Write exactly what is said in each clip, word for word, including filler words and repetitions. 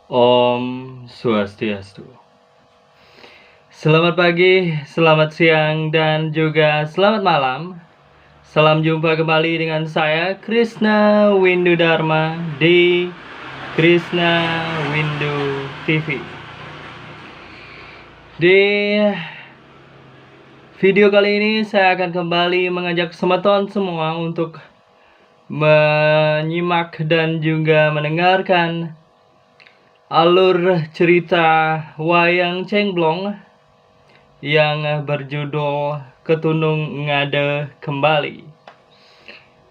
Om Swastiastu. Selamat pagi, selamat siang, dan juga selamat malam. Salam jumpa kembali dengan saya, Krisna Windu Dharma, di Krisna Windu T V. Di video kali ini, saya akan kembali mengajak semeton semua untuk menyimak dan juga mendengarkan alur cerita Wayang Cengblong yang berjudul Ketunung Ngada Kembali.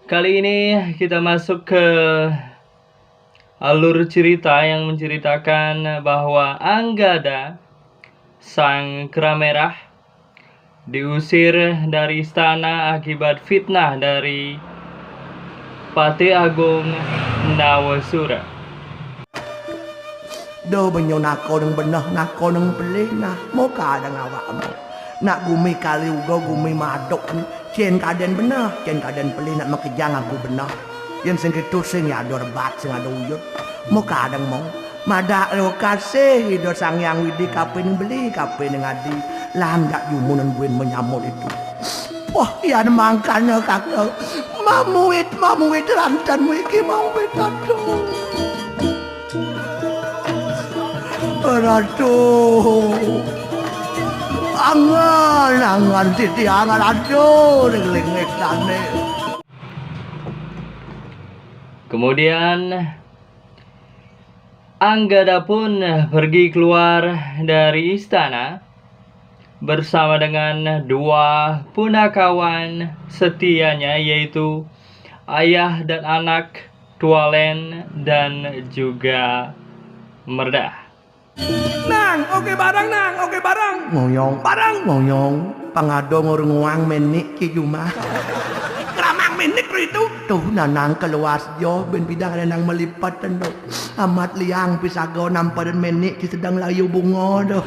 Kali ini kita masuk ke alur cerita yang menceritakan bahwa Anggada, sang kera merah, diusir dari istana akibat fitnah dari Patih Agung Nawasura. Doh benyo nako neng beneh, nako neng pelih nah, moka deng awakmu. Nak gumi kali uga gumi madok ni, cen kaden beneh, cen kaden pelih nak makejang aku beneh. Yen sing ketu sing ya ada rebat, sing ada uyut. Moka deng mo. Madak lo kasih Ida Sang Hyang Widi kapin beli, kapin ngadi. Landak jumunen buin menyamul itu. Wah, yan mangkanya kakak. Mamuit, mamuit rantan wiki mau betado. Ratu. Angan, angan titi angan, aduh, ring lingik dane. Kemudian Anggada pun pergi keluar dari istana bersama dengan dua punakawan setianya, yaitu ayah dan anak, Tualen dan juga Merdah. Nang, oke barang, Nang, oke barang. Ngoyong. Barang. Ngoyong. Pangado ngurunguang menik ki jumah. Keramang menik lo itu. Tuh, nanang keluas jo, ben bidang ada nang melipat tendo. Amat liang pisago nampadan menik ki sedang layu bungo doh.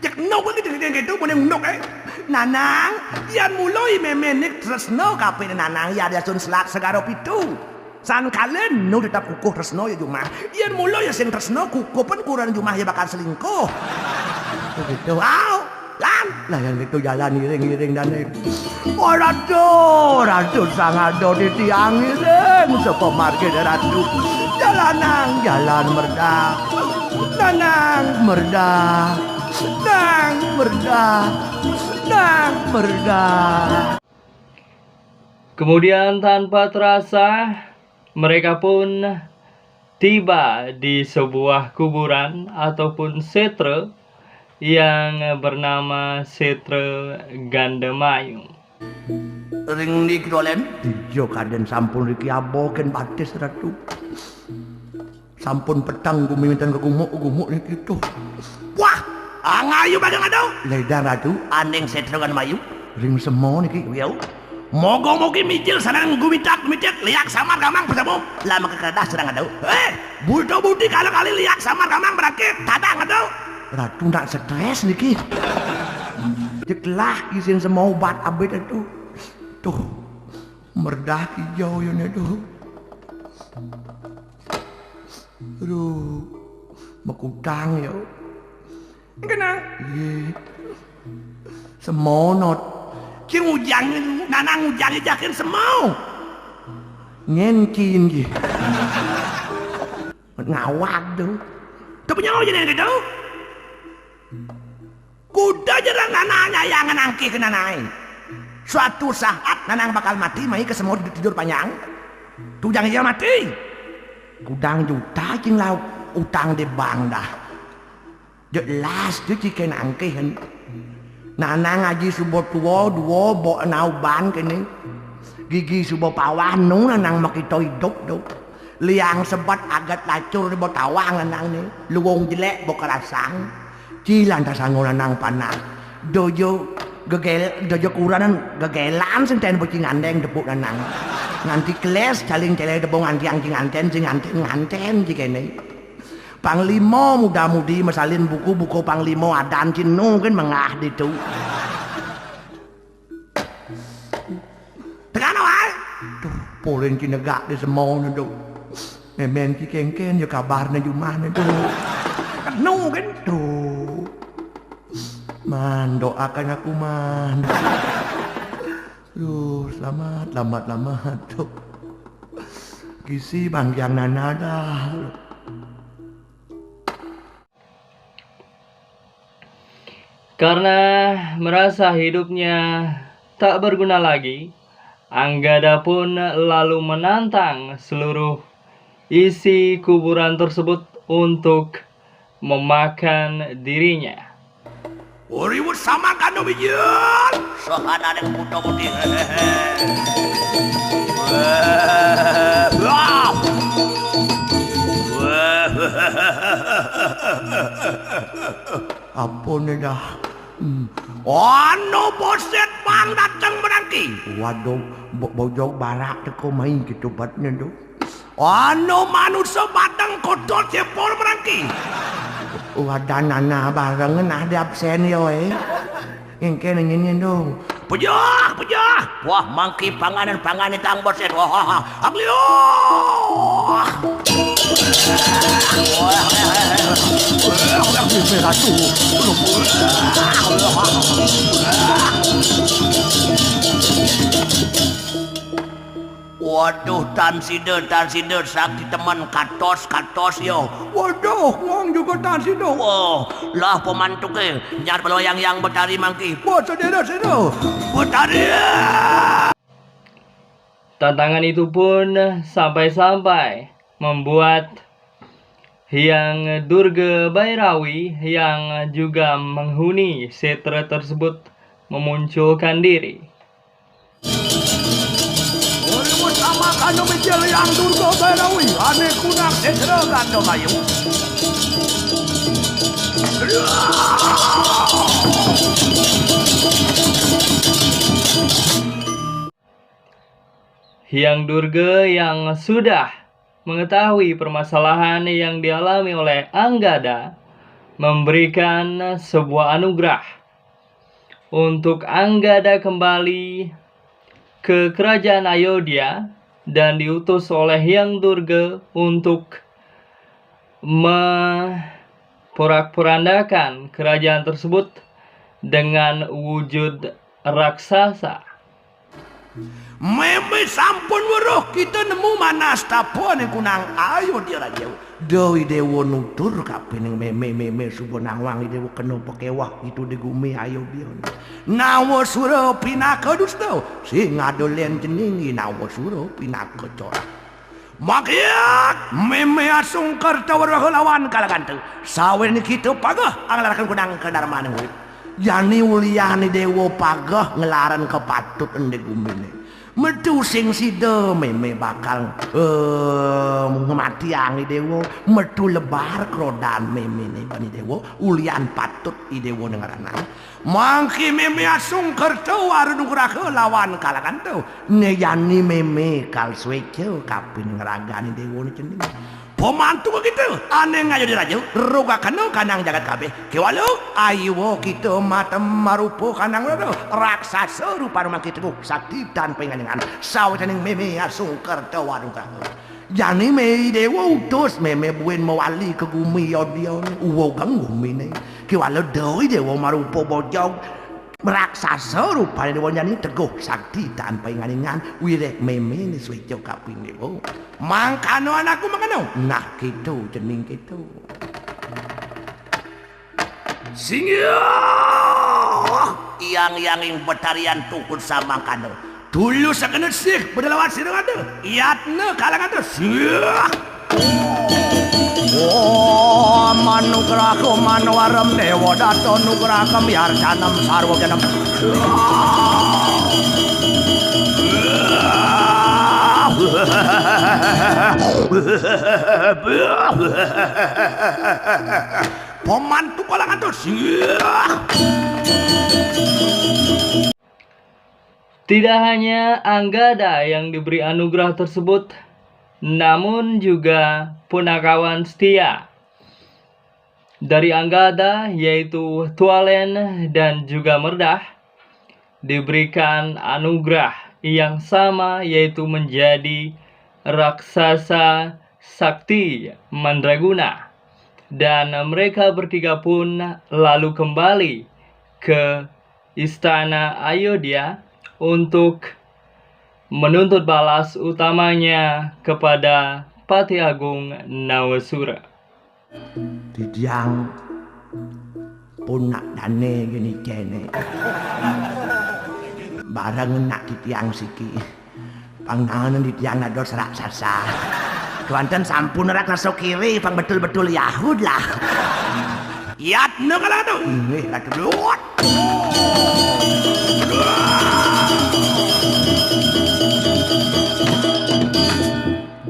Cek nok lagi dengan gitu, boleh nok eh. Nanang, yan mulai memenik tresno kape nanang ya ada sun selat segaro pitu. Sangkalen nu tetap kukuh tresno ya jumah. Yan mulai ya sing tresno kukuh pen kuran jumah ya bakal selingkuh. Begitu. Au, lan. Lah yang gitu jalan iring-iring dan eh. Oh, ratu, ratu sang ado di tiang iring sepemargin ratu. Jalanang, jalan merdah. Nanang merdah. Nang merdah. Nang merdah. Kemudian tanpa terasa, mereka pun tiba di sebuah kuburan ataupun setre yang bernama Setre Gandamayu. Ring di kidolen. Ijo kaden sampun riki aboken batis ratu. Sampun petang gumi minten kegumuk-gumuk niki tuh. Wah, angayu bagang ado. Ledang ratu, aning setre Gandamayu. Ring semo niki. Yo. Mogo-mogi mijil sareng gumitak-gumitik liak samar gamang pesemu. Lah maka keredah sareng ado. Eh, bulto budi kala kali liak samar gamang berakit. Tadang ado. Ratu nak stres niki. Jeklah isin semua obat abet itu. Tuh. Merdah kijau yo ne tuh. Aduh. Mekutang yo. Kenang. Ye. Semonot. Ki ngujang, nanang ngujang jakin semau. Ngenkin ki. Ngawag tu. Tu punya jadi gitu. Kuda jerang nanang nyayang nangkih ke nanai. Suatu saat nanang bakal mati mai ke semua tidur panjang. Tujang iya mati. Kudang juta cing lauk utang di bank dah. Jelas tu ciken angkih kan. Nanang aji subo tuo duo bo nauban kene. Gigi subo pawah nu nanang makito hidup tu. Liang sebet agat lacur bo tawang nanang ni. Luwung jelek bo kerasang. Cilan tasango nanang panah. Dojo gegel dojo kuranan gegelan sing ten bo cingandeng tepuk nanang. Nganti keles caling celek debo ngantiang cinganten cinganten nganten cikene. Panglimo muda-mudi mesalin buku-buku panglimo adan cinu kan mengah ditu. Tegano wae. Tuh, polin cinegak di semau tu. Mémén ki kéngkén ya kabarné jumahné, Duk. Kenu kan, Duk. Man, doakan aku, man. Duh, selamat, selamat, selamat, Duk. Gisi bangkiang nana dah. Karena merasa hidupnya tak berguna lagi, Anggada pun lalu menantang seluruh isi kuburan tersebut untuk memakan dirinya. Uriwut sama kanu bijil. Sahana dek puto putih. Wah. Wah. Apa né dah? Hmm. Anu boset pang dateng merangki. Waduh, bo-, bojog barak teko main gitu batnya, Duk. Anu manusa batang kotor cepol merangki. Wadah nana barengan ada absen yo, eh. Engke nengin dong. Pejah, pejah. Wah, mangki panganan, panganan tang boset. Wah, wah, wah. Aglio. Wah, wah, wah, wah. Wah, wah, wah, ratu. Waduh, tan sida, tan sida, sakti temen, katos, katos, yo. Waduh, ngong juga tan sida. Wah, lah pemantuke, nyar peloyang yang betari mangki. Wah, sedera sida. Betari. Tantangan itu pun sampai-sampai membuat Hyang Durga Bairawi yang juga menghuni setra tersebut memunculkan diri. Urip utama kanu mijil Hyang Durga Bairawi, ane kunak setra ganda kayu. Hyang Durga yang sudah mengetahui permasalahan yang dialami oleh Anggada memberikan sebuah anugerah untuk Anggada kembali ke kerajaan Ayodhya dan diutus oleh Hyang Durga untuk memporak-porandakan kerajaan tersebut dengan wujud raksasa. Meme sampun weruh kita nemu manastapa ning kunang Ayodhya Raja. Doi dewa nutur kapining meme, meme suba nawang dewa kena pakewah itu di gumi Ayodhya. Nawa sura pinaka dusta, sing ada len cening nawa sura pinaka corak. Makiat, meme asung kerta weruh lawan kalaganta. Sawen kita pagah anglaraken kunang kedarman urip. Jani ulian dewa pagah ngelaren kepatut ende gumine. Metu sing sida meme bakal, eh, ngematiang dewa, metu lebar krodan memene bani dewa, ulian patut i dewa ngeranang. Mangki meme asung kerta waru nugraha lawan kalaganta. Ne jani meme kal sweca kapin ngragani dewa ne cening. Pamantuka kita, ane ngayodhi raja, rogakana kanang jagat kabeh. Kewala, ayuwa kita matem marupa kanang rara, raksasa rupane mangke teguh sakti tan painganingan, sawetaning meme asung kerta wanugraha. Jani mei dewa utus meme buin mawali ka gumi Yodya, uwa geng gumine. Kewala doi dewa marupa bojog, raksasa rupane dewa jani teguh sakti tan painganingan, wirek meme ne sweca kapin dewa. Mangkana anakku mangkana. Nah, kitu, cening kitu. Singgih! Yang-yanging betarian tukun samangkana. Tulus sakena sih, bedelawan sira ada. Yatna kalangana. Singgih! Oh, manugraha manwarem dewa data nugraha miarcanem sarwa janem. Pamantu kalangan terus. Tidak hanya Anggada yang diberi anugerah tersebut, namun juga punakawan setia dari Anggada, yaitu Tualen dan juga Merdah, diberikan anugerah yang sama, yaitu menjadi raksasa sakti mandraguna. Dan mereka bertiga pun lalu kembali ke istana Ayodhya untuk menuntut balas utamanya kepada Patih Agung Nawasura. Titiang pun nak dane gini kene. Bareng nak titiang siki. Pangnanen titiang dados raksasa. Kewanten sampun raksasa kiri, pang betul-betul Yahud lah. Yatna kala tu. Inggih, Ratu Luwut.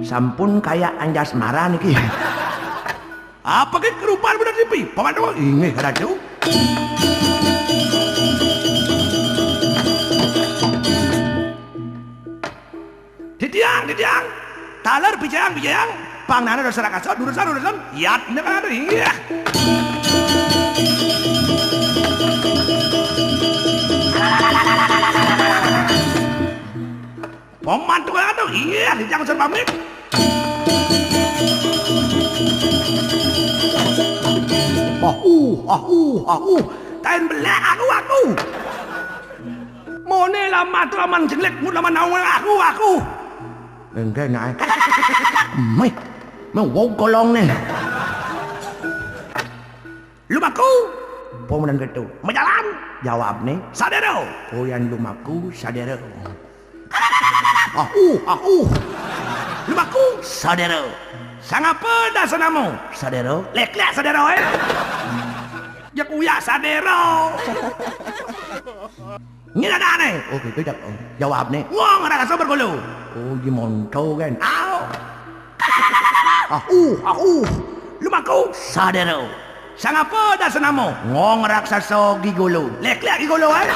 Sampun kaya Anjasmara niki. Apa ki kerupan bener tipi? Paman Dewa, inggih, Ratu. Titiang, titiang. Taler bijayang, bijayang. Pangnana dasar akasa, durusan, durusan. Yatna kala tu, inggih. Paman Dewa tu, inggih, titiang sur pamit. Ah, uh, ah, uh, ah, uh. Tain belek aku, aku. Mone lamat laman jelek, mut laman naung aku, aku. Enggak, nak. Meh, meh wau kolong nih. Lumaku. Pemenan gitu. Majalan. Jawab nih. Sadero. Oh, yang lumaku, sadero. Ah, uh, ah, uh. Lumaku, sadero. Sangapa dasanamu? Sadero. Lek, lek, sadero, eh. Ya kuya sadero. Nyinadane. Oh, gitu, jak. Jawab nih. Wong raksasa bergulu. Oh, di monto kan. Au. Ah, uh, ah, uh. Lumaku, sadero. Sangapa dasanamu? Ngong raksasa gigolo. Lek, lek, gigolo, eh.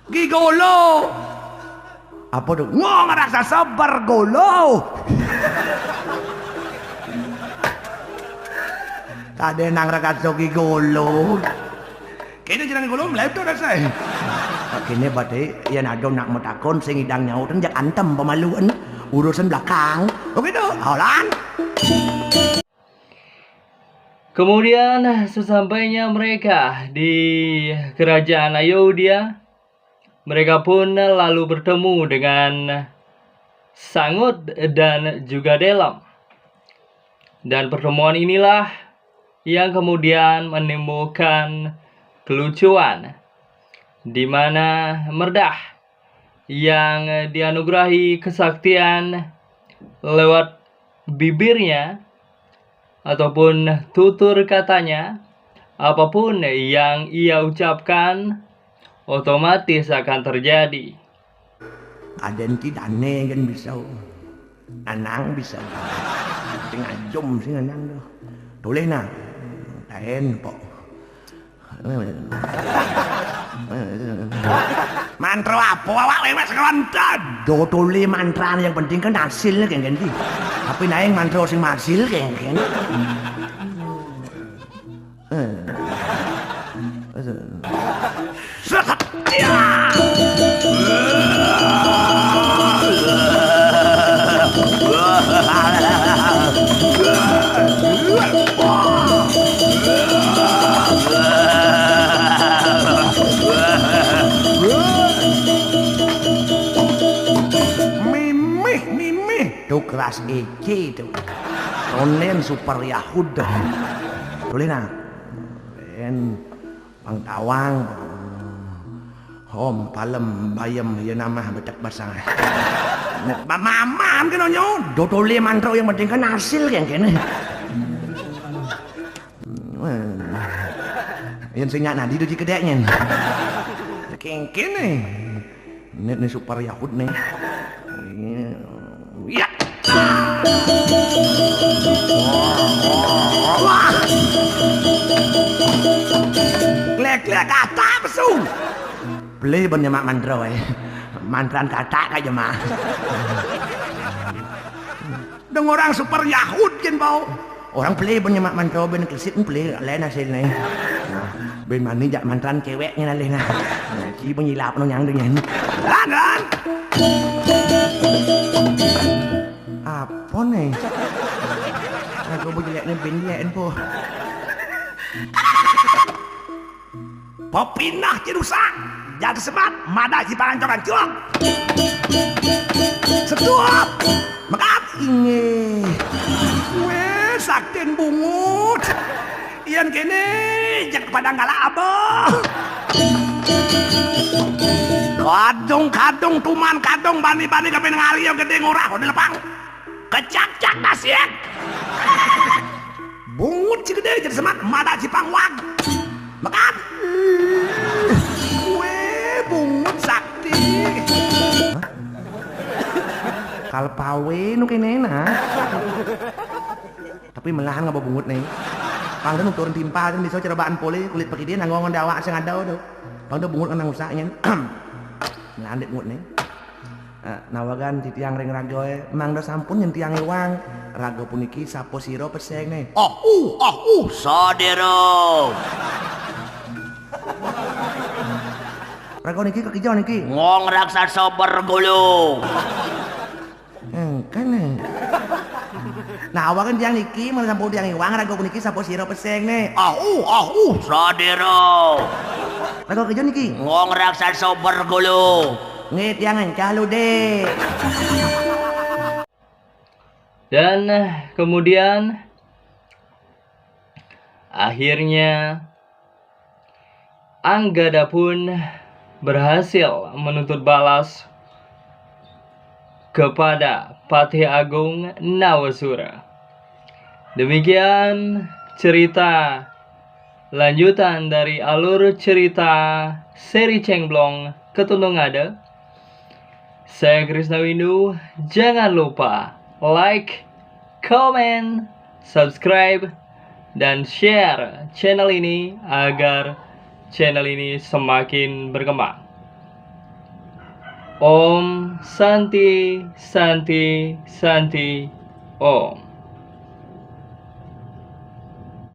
Gigolo. Apa tu? Ngong raksasa bergolo. Tadi nang raksasa gigolo. Kene jeneng gigolo meletup rasa. Kene berarti yen ada nak matakon sing idang nyaut, jak antem pemaluan. Urusan belakang. Oke tu, holan. Kemudian sesampainya mereka di kerajaan Ayodhya, mereka pun lalu bertemu dengan Sangut dan juga Delem. Dan pertemuan inilah yang kemudian menimbulkan kelucuan, di mana Merdah yang dianugerahi kesaktian lewat bibirnya ataupun tutur katanya, apapun yang ia ucapkan otomatis akan terjadi. Aden ki dane kan bisa. Anang bisa. Sing ajum sing anang tu. Tulis nah. Taen pok. Mantra apa awak wewes kewanten? Do tulis mantra, yang penting kan hasilnya kan, kan. Tapi naing mantra sing hasil kan, kan. Serakat. Ya. Mimih, mimih. Tu kelas E C tu. Ronen super Yahud. Tulis nah. Ren, Bang Tawang. Hom, palem, bayem, ya namah, becek basang. Ba-, mamam kena nyo. Do tulis mantra, yang penting kan hasil yang kene. Yen sing nyak nadi tu ji kedek nyen. Kengken ni. Ni, ni super Yahud ni. Ya. Wah. Klek-klek kata pesu. Beli ben nyemak mantra, eh. Mantran kata ka jemak. Deng orang super Yahud kin bau. Orang beli ben nyemak mantra ben klesit beli lain hasilnya. Nah, ben mani jak mantran ceweknya nalih nah. Nah, ci ben nyilap no nyang dengan. Lan, lan. Apa nih? Aku mau jeleknya bini ya, info. Pepinah ci rusak. Jatuh semat, mada ci pangancok-ancok. Setup. Mekat. Inggih. Weh, saktin bungut. Ian kene, jak padang kala abah. Kadung-kadung, tuman kadung, bani-bani, kapan ngali yang gede ngurah, udah lepang. Kecak-cak nasiak. Bungut ci gede jadi semat, mada ci pangwag. Mekat. Weh, bungut sakti. Hah? Kal pawe nu kene nah. Tapi melahan ngapa bungut nih. Pang turun timpal kan bisa cerobaan pole kulit pakidin nanggongon dawak sing ada tuh. Pang bungut nang usahnya. Melahan dek bungut nih. Eh, nawagan titiang ring ragoe, mangda sampun nyentiang iwang. Rago puniki sapa sira peseng ne? Oh uh, oh uh, sadera. Rago niki kekija niki. Ngong raksasa bergulu. Engkene. Nawagan tiang niki, mangda sampun tiang iwang, rago puniki sapa sira peseng ne? Oh uh, oh uh, sadera. Rago kekija niki. Ngong raksasa bergulu. Nggih, tiang encah lu, Dik. Dan kemudian akhirnya Anggada pun berhasil menuntut balas kepada Patih Agung Nawasura. Demikian cerita lanjutan dari alur cerita seri Cengblong Ketundung Ngada. Saya Krisna Windu, jangan lupa like, comment, subscribe, dan share channel ini agar channel ini semakin berkembang. Om Santi, Santi, Santi, Om.